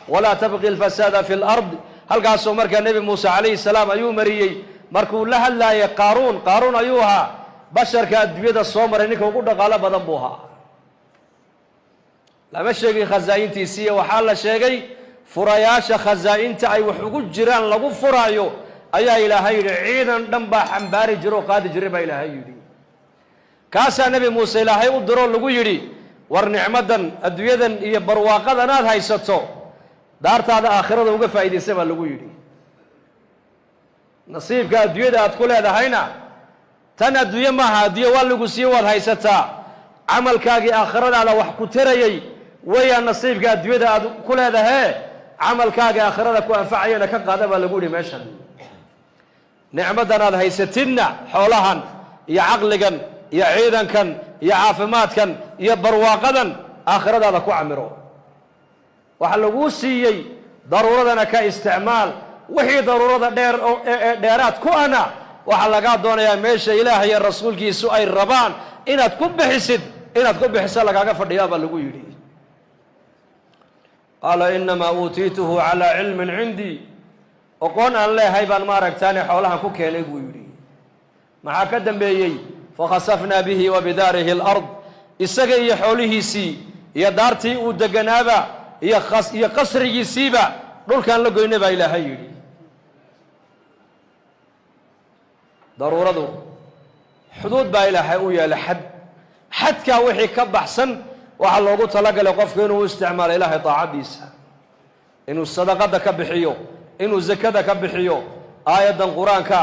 Walaa tabqi alfasaada fi lard. Halkaasoo markaa Nebi Muuse calayhi salaam ayuu mariyey markuu la hadlaayay Qaaruun. Qaaruun ayuu ahaa basharka adduunyada soo maray ninka ugu dhaqaalo badan buu ahaa. Lama sheegin khasaa'intiisiiyo, waxaa la sheegay furayaasha khasaa'inta ay wax ugu jiraan lagu furaayo ayaa Ilaahay yidhi ciidan dhan baa xambaari jira oo qaadi jiray baa Ilaahay yidhi. Kaasaa Nebi Muuse Ilaahay u diroo lagu yidhi, war nicmadan adduunyadan iyo barwaaqadan aad haysato daartaada aakhirada uga faa'iidaysa baa lagu yidhi. Nasiibka adduunyada aad ku leedahayna tan adduunye maaha, adduunye waa lagu siiye, waad haysataa. Camalkaagii aakhiradaada wax ku tarayay weeyaan nasiibka adduunyada aad ku leedahee, camalkaagii aakhirada ku anfacayana ka qaada baa lagu yidhi. Meeshan nicmadan aad haysatidna, xoolahan iyo caqligan iyo ciidankan iyo caafimaadkan iyo barwaaqadan, aakhiradaada ku camiro. Waxaa laguu siiyey daruuradana ka isticmaal, wixii daruurada dheer oo ee dheeraad ku ana waxaa lagaa doonayaa meesha Ilaah iyo rasuulkiisu ay rabaan inaad ku bixisid, inaad ku bixiso lagaaga fadhiyaa baa lagu yidhi. Qaala innamaa uutiituhu calaa cilmin cindii, oqoon aan leehay baan maaragtaane xoolahan ku keenay buu yidhi. Maxaa ka dambeeyey? Fakhasafnaa bihi wa bidaarihi alard. Isaga iyo xoolihiisii iyo daartii uu deganaaba iyo qasrigiisiiba dhulkaan la goynay baa Ilaahay yidhi. Daruuradu xuduud baa Ilaahay u yeelay, xad. Xadkaa wixii ka baxsan waxaa loogu talagalay qofku inuu u isticmaalo Ilaahay daacaddiisa, inuu sadaqadda ka bixiyo, inuu zakada ka bixiyo. Aayaddan Qur-aanka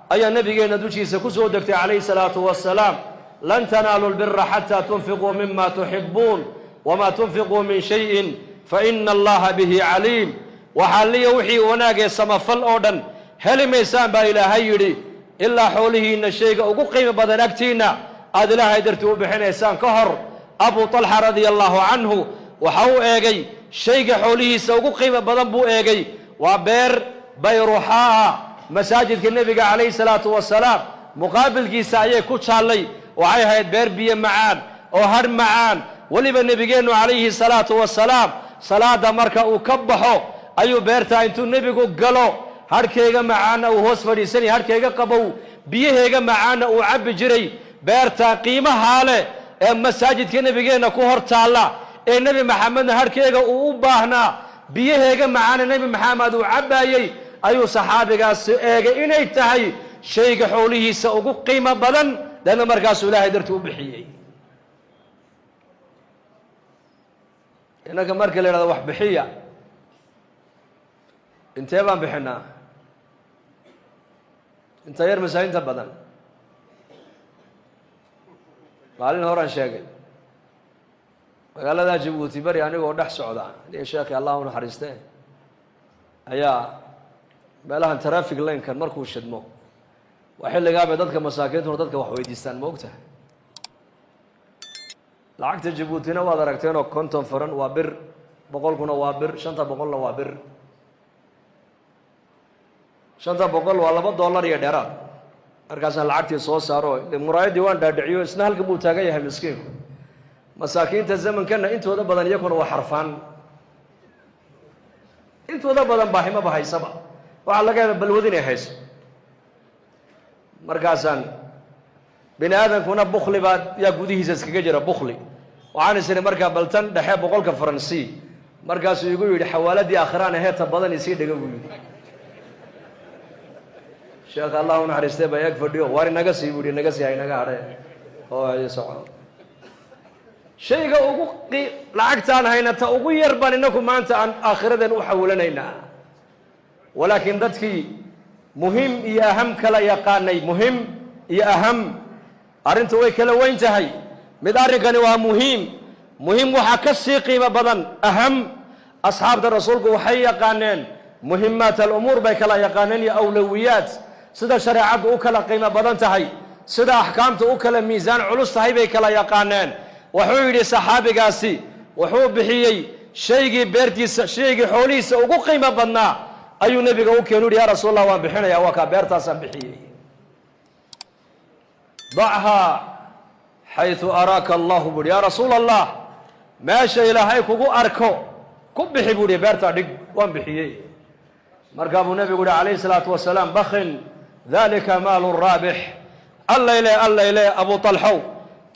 ayaa nabigeenna dushiisa ku soo degtay calayhi salaatu wasalaam: lan tanaalu lbira xataa tunfiquu mima tuxibuun wamaa tunfiquu min shayin faina Allaha bihi caliim. Waxaa liya wixii wanaagee samafal oo dhan heli maysaan baa Ilaahay yidhi ilaa xoolihiinna shayga ugu qiimo badan agtiinna aada Ilaahay dartii u bixinaysaan ka hor. Abu Talxa radia Allahu canhu waxa uu eegay shayga xoolihiisa ugu qiimo badan buu eegay, waa beer Bayruxaa'a, masaajidka Nebiga calayhi salaatu wasalaam muqaabilkiisa ayay ku taallay. Waxay ahayd beer biyo macaan oo hadh macaan. Weliba nebigeennu calayhi salaatu wasalaam salaada marka uu ka baxo ayuu beertaa intuu nebigu galo hadhkayga macaanna uu hoos fadhiisanaya, hadhkayga qabow, biyaheega macaanna uu cabbi jiray. Beerta qiimahaa leh ee masaajidka nebigeenna ku hor taalla ee Nebi Maxamedna hadhkeega uu u baahnaa, biyaheega macaana Nebi Maxamed uu cabbaayey ayuu saxaabigaasi eegay inay tahay shayga xoolihiisa ugu qiimo badan. Deedna markaasuu Ilaahay dartii u bixiyey. Innanka marka la yidhahdo wax bixiya, intee baan bixinaa? Inta yar mise inta badan? Maalin horaan sheegay magaalada Jabuuti beri anigoo dhex socda aniga sheekhi, Allah u naxariiste, ayaa meelahan traffic linekan markuu shidmo waa xilligaabay dadka masaakiintuna dadka wax weydiistaan, ma og tahay? Lacagta Jabuutina waad aragteenoo, 50 faran waa bir, 100kuna waa bir, 500na waa bir. 500 waa $2 iyo dheeraad. Markaasaan lacagtii soo saaro, muraayaddii waan dhaadhiciyo, isna halkan buu taagan yahay miskiinku. Masaakiinta zamankana intooda badan iyakuna waa xarfaan, intooda badan baahimaba haysaba, waxaa laga yaaba balwad inay hayso. Markaasaan bini aadamkuna bukli baa yaa gudihiisa iskaga jira, bukli. Waxaan is idhi markaa bal tan dhexe 100ka faransi. Markaasuu igu yidhi, xawaaladii aakhiraan aheeta badan isii dhega buu yidhi. Sheekh, Allah u naxariistee, baa eeg fadhiyo. Waar inaga sii buu yidhi, inaga sii, ha inaga hadhe oo hayo soco. Shayga ugu lacagtaan haynata ugu yar baan inaku maanta aan aakhiraden u xawilanaynaa. Walaakiin dadkii muhim iyo aham kala yaqaanay, muhim iyo aham arrintu way kala weyn tahay. Mid arrinkani waa muhiim, muhim waxaa ka sii qiimo badan aham. Asxaabta rasuulku waxay yaqaaneen muhimaat alumuur bay kala yaqaaneen iyo awlawiyaat, sida shareecaddu u kala qiimo badan tahay, sida axkaamtu u kala miisaan culus tahay bay kala yaqaaneen. Wuxuu yidhi saxaabigaasi wuxuu bixiyey shaygii beertiisa, shaygii xoolihiisa ugu qiimo badnaa ayuu nebiga u keenu yidhi, yaa Rasuul Allah, waan bixinaya, waa kaa beertaasaan bixiyey. Dachaa xaysu araaka Allahu, buuhi, yaa Rasuul Allah, meesha Ilaahay kugu arko ku Ku bixi, buu ihi, beertaa dhig. Waan bixiyey. Markaa buu nebigu yihi calayhi salaatu wasalaam: "Bakhin, dalika maalu raabix." Allayle, allayle, Abu Talxow,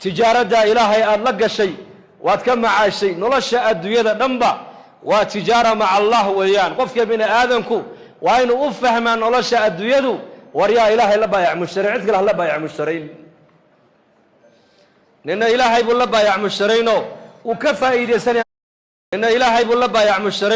tijaaraddaa Ilaahay aada la gashay waad ka macaashay. Nolosha adduunyada dhanba waa tijaara maca Allah weeyaan. Qofka bini aadanku waa inuu u fahmaa nolosha adduunyadu. War yaa Ilaahay la baayac mushtarayn, cid kale ha la baayac mushtarayn. Nina Ilaahay buu la baayac mushtarayno, uu ka faa'iidaysanaya, nina Ilaahay buu la baayac mushtarayn.